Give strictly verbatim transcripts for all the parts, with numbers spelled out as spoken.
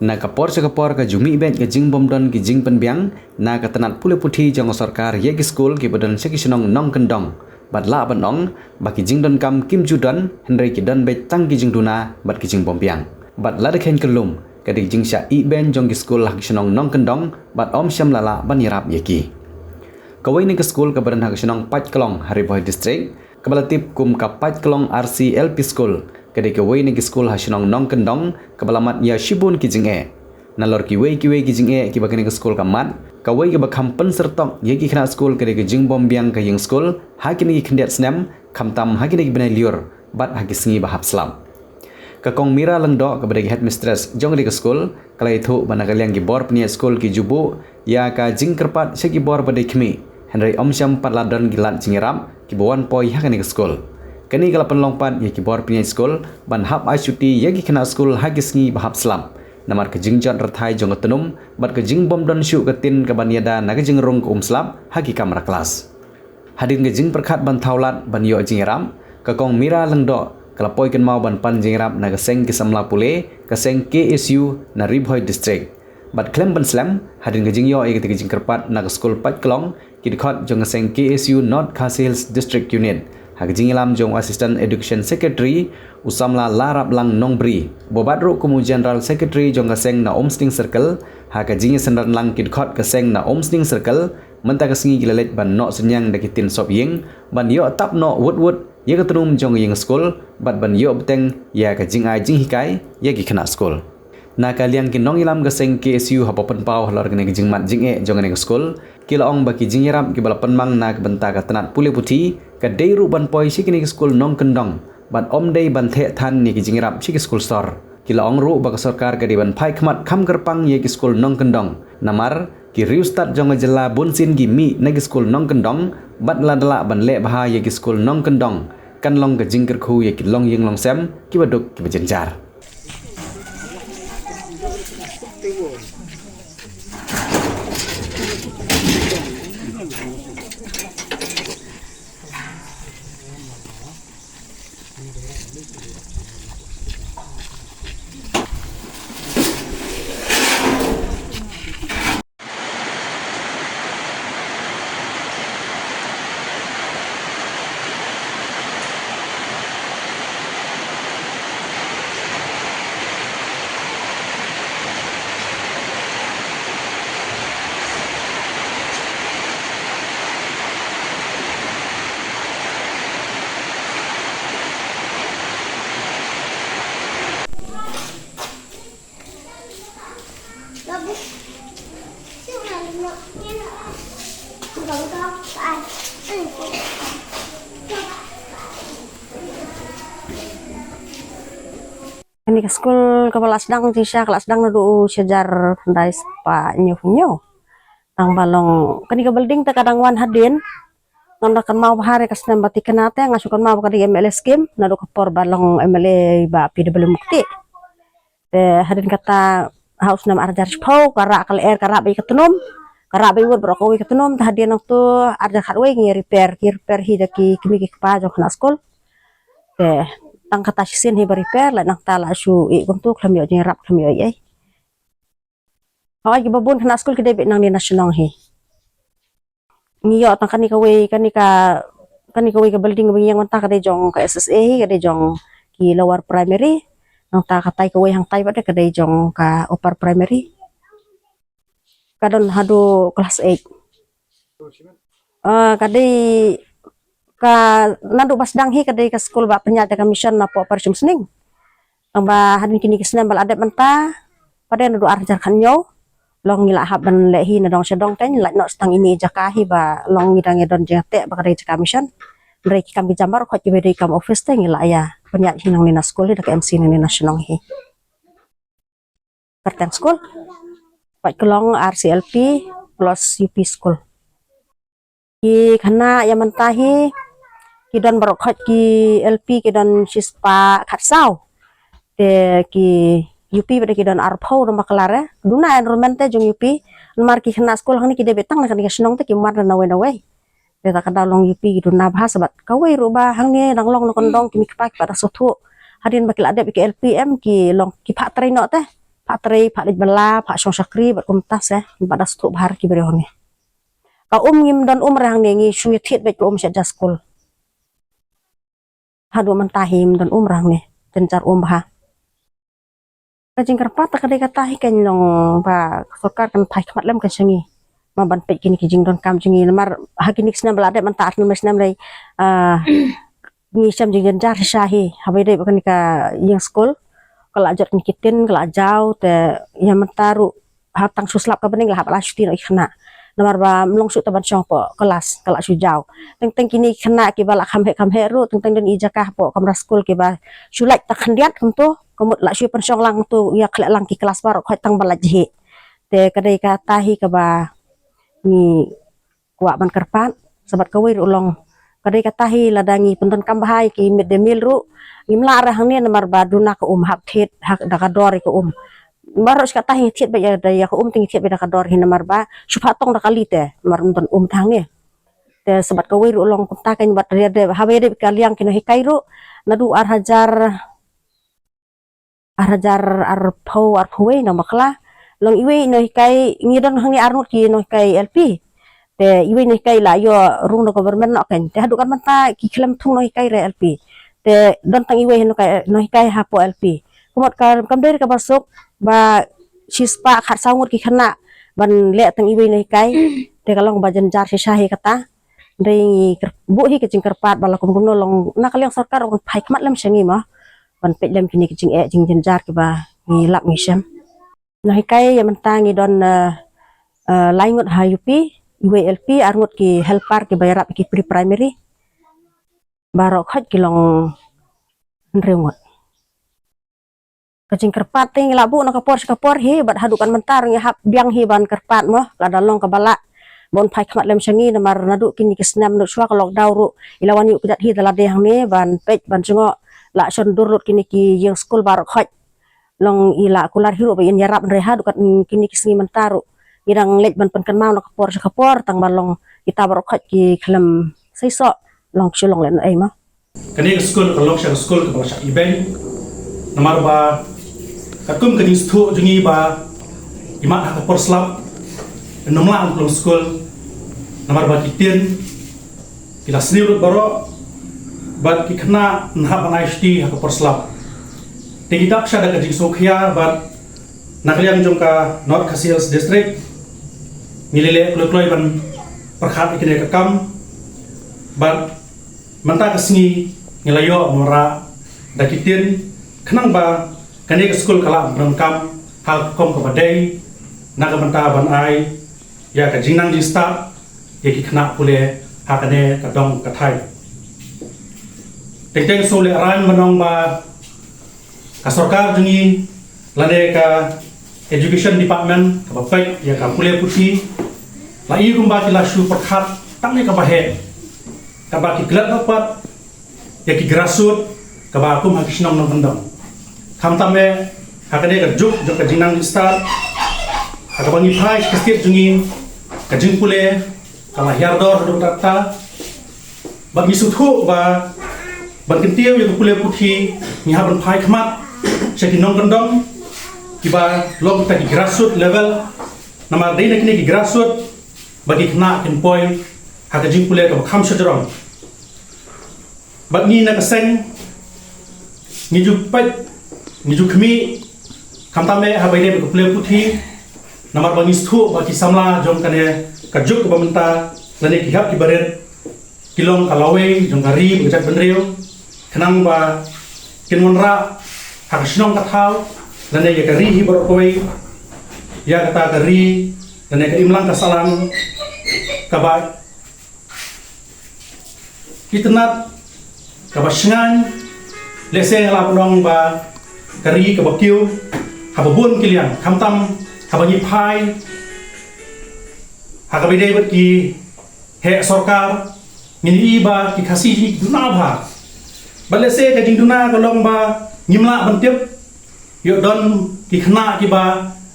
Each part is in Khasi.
Na ka por sha ka por ka ju mih beit ka jingbym don ki jingpynbiang na ka tnat pule puthi jong ka sorkar ïa ki skul kiba don sha ki shnong nongkyndong, bad lah ban ong ba ki jingdonkam kim ju don, hynrei ki don beit tang ki jingduna bad ki jingbymbiang. Bad lada kheiñ kyllum, ka dei ka jingshah ïehbeiñ jong ki skul ha ki shnong nongkyndong bad ym shym la lah ban ïarap ïa ki. Kawei na ki skul kaba don ha ka shnong Paitklong ha Ri Bhoi District, kaba la tip kum ka Paitklong R C L P School, ka dei kawei na ki skul ha shnong nongkyndong kaba la mad ïa shibun ki jingeh. Nalor kiwei kiwei ki jingeh kiba kane ka skul ka mad, kawei kaba kham pynsyrtok ïa ki khynnah skul ka dei ka jingbymbiang ka ïing skul ha kine ki khyndiat snem, khamtam ha kine ki bnai lyiur bad ha ki sngi ba hap slap. Ka Kong Mira Lyngdoh, kaba dei ka headmistress jong kane ka skul, ka la ïathuh ba na ka liang ki bor pynïaid skul ki ju buh ïa ka jingkyrpad sha ki bor ba dei khmih, hynrei ym shym pat la don ki lad jingïarap kiba wan poi ha kane ka skul. Kane ka la pynlong pat ïa ki bor pynïaid skul ban hap ai shuti ïa ki khynnah skul ha ki sngi ba hap slap, namar ka jingjot rthai jong ka tnum bad ka jingbym don shuh ka tin kaban ïada na ka jingrung ka um slap ha ki kamra klas. Hadien ka jingpyrkhat ban thaw lad ban ïoh jingïarap, ka Kong Mira Lyngdoh ka la poi kynmaw ban pan jingïarap na ka seng ki samla pule, ka seng K S U na Ri Bhoi District. Bad khlem ban slem, hadien ka jingïoh ïa kata ka jingkyrpad na ka skul Paitklong, ki dkhot jong ka seng K S U North Khasi Hills District Unit, ha ka jingïalam jong u Assistant Education Secretary, u samla Laraplang Nongbri, uba bat ruh kum u General Secretary jong ka seng na Umsning Circle, ha ka jingïasynran lang ki dkhot ka seng na Umsning Circle, mynta ka sngi ki la leit ban noh synñiang da ki tin sop ïing ban ïoh tap noh wut wut ïa ka tnum jong ka ïing skul bad ban ïoh bteng ïa ka jingai jinghikai ïa ki khynnah skul. Na ka liang ki nongïalam ka seng K S U haba pynpaw halor kane ka jingmad jingeh jong kane ka skul, ki la ong ba ki jingïarap kiba la pynmang na ka bynta ka tnat pule puthi ka dei ruh ban poi sha kine ki skul nongkyndong bad ym dei ban theh than ïa ki jingïarap sha ki skul sor. Ki la ong ruh ba ka sorkar ka dei ban phai khmat kham kyrpang ïa ki skul nongkyndong, namar ki riewstad jong ka jylla bunsien ki mih na ki skul nongkyndong, bad lada lah ban leh bha ïa ki skul nongkyndong, kan long ka jingkyrkhu ïa ki longïing longsem kiba duk kiba jynjar. Kane ka skul kaba la sdang jingshisha ka la sdang naduh u shihajar khyndai spah hynñiew phew hynñiew. Tang ba long kane ka building te ka dang wan hadien. Ngam da kynmaw bha re ka snem ba thikna te, nga shu kynmaw ba ka dei M L A scheme naduh ka por ba long M L A Bah P W Muktih. Te hadien kata ha u snem arhajar shiphew ka rah ka lyer ka rah beit ka tnum, ka rah beit wut baroh kawei ka tnum. Te hadien nangtu arhajar khatwei ngi repair, ki repair hi da ki kmie ki kpa jong khynnah skul. Te tang kata shisien hi ba repair, lait nangta la shu ïeh kumtu, khlem ïoh jingïarap, khlem ïoh ei ei. Hooid, kiba bun khynnah skul ki dei beit nangne na shnong hi. Ngi ïoh tang kane kawei, kane ka, kane kawei ka building ba ngi ïeng mynta ka dei jong ka S S A hi, ka dei jong ki lower primary. Nangta katai kawei hangtai pat de ka dei jong ka upper primary. Ka don haduh class eight. Ah, ka dei ka, naduh ba sdang hi ka dei ka skul ba pynïaid da ka mission napoh Parish Umsning. Tang ba hadien kine ki snem ba la dep mynta, pat de naduh arhajar khathynñiew, long ngi la hap ban leh hi na dong sha dong, te ngi lait noh tang ine i jaka hi ba long ngi dang ïa don jingteh ba ka dei jaka mission. Hynrei ki kam ki jam baroh khoit kiba dei kam office te ngi la ïa pynïaid hi nangne na skul hi da ka M C nangne na shnong hi. Kyrteng skul, Paitklong R C L P plus U P skul. Ki khynnah ïa mynta hi ki don baroh khoit, ki L P ki don shispah khatsaw. Te ki U P pat de ki don arphew, don ba klar eh. Duna enrollment te jong U P. Namar ki khynnah skul hangne ki dei beit tang na kane ka shnong te ki mar da nawei nawei. Te ta ka daw long U P ki duna bha, sa bad kawei ruh ba hangne dang long na kyndong, ki mei ki pa ki pat da sngewthuh. Hadien ba ki la dep ïa ki L P M ki long ki phah trei noh te. Pha trei, pha leit bylla, pha shong shakri bad kumta se, bad da sdang bha ki briew hangne. Ka um ngim don um re hangne, ngi shu ïa thied beit ka um sha ja skul. Haduh mynta hi ngim don um re hangne, jynjar um bha. Ka jingkyrpad ta ka dei kata hi, kan long ba ka sorkar kan phai khmat lem kan sha ngi. Ma ban peit kine ki jingdonkam jong ngi, namar ha kine ki snem ba la dep mynta, ar snem, lai snem lai, ah, ngi shem jingjynjar shisha hi. Haba ïadei bad kane ka ïing skul, ka la jot kine ki tin, ka la jaw, te ïa mynta ruh ha tang shu slap ka bneng la hap la shu ti noh ki khynnah. Namar ba ym long shuh te ban shong hapoh klas, ka la shu jaw. Teng teng kine ki khynnah kiba la kham heh kham heh ruh, teng teng don i jaka hapoh kamra skul kiba shu lait tang khyndiat kumto, ka mut la shu pynshong lang to, ïa khleh lang ki klas baroh khoit tang ba lait jhieh. Te ka dei kata hi kaba ngi kwah ban kyrpad, sa bad kawei ruh long, ka dei kata hi, lada ngi pyndonkam bha ïa ki mid day meal ruh, ngim lah re hangne namar ba duna ka um, hap thied ha da ka dor ïa ka um. Baroh shi katta hi ngi thied beit ïa da, ïa ka um te ngi thied beit da ka dor hi, namar ba shu phah tong da kali te, namar ym don um te hangne. Te sa bad kawei ruh long kumta, kan bad ïadei, haba ïadei bad ka liang ki nonghikai ruh, naduh ar hajar, ar hajar arphew, arphew wei, nang bakla, long iwei i nonghikai, ngi don hangne ar ngut ki nonghikai L P. Te iwei i nonghikai la ïoh rung na government noh kan. Te haduh kan mynta ki khlem thung nonghikai re L P. Te don tang iwei i nonghikai, nonghikai hapoh L P. Ka mut ka, kam dei re kaba suk ba shispah khatsaw ngut ki khynnah ban leh tang iwei i nonghikai. Te ka long ba jynjar shisha hi kata. Dei ngi kyr-, buh hi ka jingkyrpad ba la kum kumno long, na ka liang sorkar ruh kan phai khmat lem sha ngi mo, ban peit lem kine ki jingeh jingjynjar kiba ngi lap ngi shem. Nonghikai ïa mynta ngi don, eh, eh, lai ngut ha U P, iwei L P, ar ngut ki helper kiba ïarap ïa ki pre-primary. Baroh khoit ki long hynriew ngut. Ka jingkyrpad te ngi la buh na ka por sha ka por hi, bad haduh kan mynta ruh ngi hap biang hi ban kyrpad mo, lada long kaba lah, ban phai khmat lem sha ngi, namar naduh kine ki snem, naduh shuwa ka lockdown ruh, i la wan ïuh kjat hi da lade hangne ban peit ban jngoh, la shon dur lut kine ki ïing skul baroh khoit. Long i la kular hi ruh ba in ïarap, hynrei haduh kat kine ki sngi mynta ruh ngi dang leit ban pynkynmaw na ka por sha ka por, tang ba long kita baroh khoit ki khlem seisoh, long shu long lehnohei mo. Kane ka skul ka long sha ka skul kaba la shah ibeiñ. Namar ba katkum ka jingsngewthuh jong ngi ba i mat ha ka por slap, ym lah ban pynlong skul. Namar ba ki tin ki la sniew lut baroh, bad ki khynnah ym hap ban ai shuti ha ka por slap. Te ngi dap sha da ka jingsngewkhia bad na ka liang jong ka North Khasi Hills District ngi leh leh kloi kloi ban pyrkhat ïa kane ka kam. Bad mynta ka sngi ngi la ïoh ban wanrah da ki tin, khnang ba kane ka skul ka lah ban pyndonkam ha ka rukom kaba dei, na ka bynta ban ai ïa ka jingnang jingstad ïa ki khynnah pule ha kane ka dong ka thaiñ. Teng teng sngewlehraiñ ban ong ba ka sorkar jong ngi lane ka Education Department kaba peit ïa ka pule puthi, la i kumba ki la shu pyrkhat tang ïa kaba heh, kaba ki klet bad pat ïa ki grassroots kaba kum ha ki shnong nongkyndong. Khamtam eh ha kane ka juk jong ka jingnang jingstad, ha kaba ngi phai sha ka state jong ngi, ka jingpule ka la hiar dor haduh katta. Bad ngi sngewthuh ba ban kyntiew ïa ka pule puthi ngi hap ban phai khmat sha ki nongkyndong kiba long kita ki grassroots level. Namar dei na kine ki grassroots ba ki khynnah kin poi ha ka jingpule kaba kham shajrong. Bad ngi na ka seng ngi ju peit, ngi ju khmih, khamtam eh haba ïadei bad ka pule puthi. Namar ba ngi sngewthuh ba ki samla jong kane ka juk kaba mynta lane ki hep ki barit ki long ka lawei jong ka ri bad ka jaitbynriew, khnang ba kin wanrah ha ka shnong ka thaw lane ïa ka ri hi baroh kawei, ïa kata ka ri lane ka imlang ka sahlang kaba itynnad, kaba shngaiñ. Lehse nga lah ban ong ba ka ri kaba kiew ha babun ki liang, khamtam haba ngi phai ha kaba ïadei bad ki heh sorkar, ngin ïohi ba ki Khasi ki duna bha. Bad lehse ka jingduna ka long ba ngim lah ban tip, ïoh don ki khynnah kiba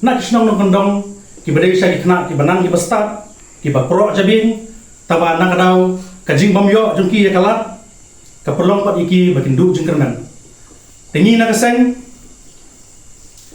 na ki shnong nongkyndong kiba dei sha ki khynnah kiba nang kiba stad, kiba proh jabieng, tangba na ka daw ka jingbym ïoh jong ki ïa ka lad ka pynlong pat ïa ki ba kin duh jingkyrmen. Te ngi na ka seng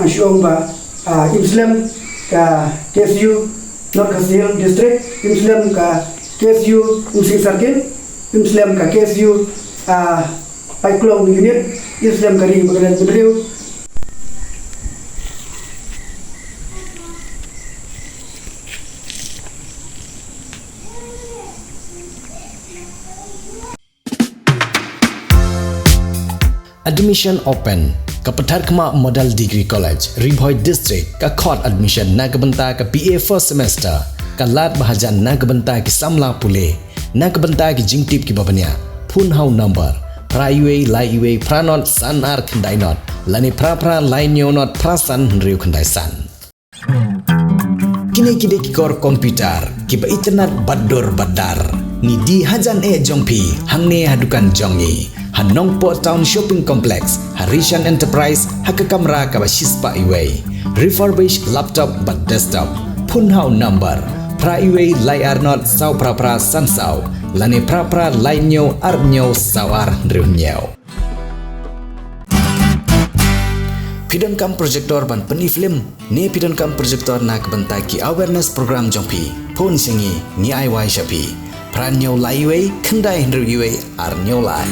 Nga shu ong ba, ah, im slem ka K S U North Khasi Hills District, im slem ka K S U Umsning Circle, im slem ka K S U, ah, Paiklong Unit, im slem ka ri ba ka dang bynriew. Admission open. Ka Patharkhmah Model Degree College, Ri Bhoi District, ka khot admission na ka bynta ka B A first semester, ka lad ba hajan na ka bynta ki samla pule, na ka bynta ki jingtip kiba bniah. Phone ha u number phra wei lai wei phra not san ar khyndai not, lane phra phra lai hynñiew not phra san hynriew khyndai san. Kine ki dei ki kor computer kiba itynnad bad dur bad dar. Ngi die hajan eh jong phi, hangne ha dukan jong ngi, ha Nongpoh Town Shopping Complex, ha Rishan Enterprise, ha ka kamra kaba shispah wei. Refurbish laptop bad desktop. Phone ha u number phra wei lai ar not saw phra phra san saw, lane phra phra lai hynñiew ar hynñiew saw ar hynriew hynñiew. Phi donkam projector ban pyni film, ne phi donkam projector na ka bynta ki awareness program jong phi? Phone sha ngi, ngi ai wai sha phi. Phra hynñiew lai wei khyndai hynriew wei ar hynñiew lai.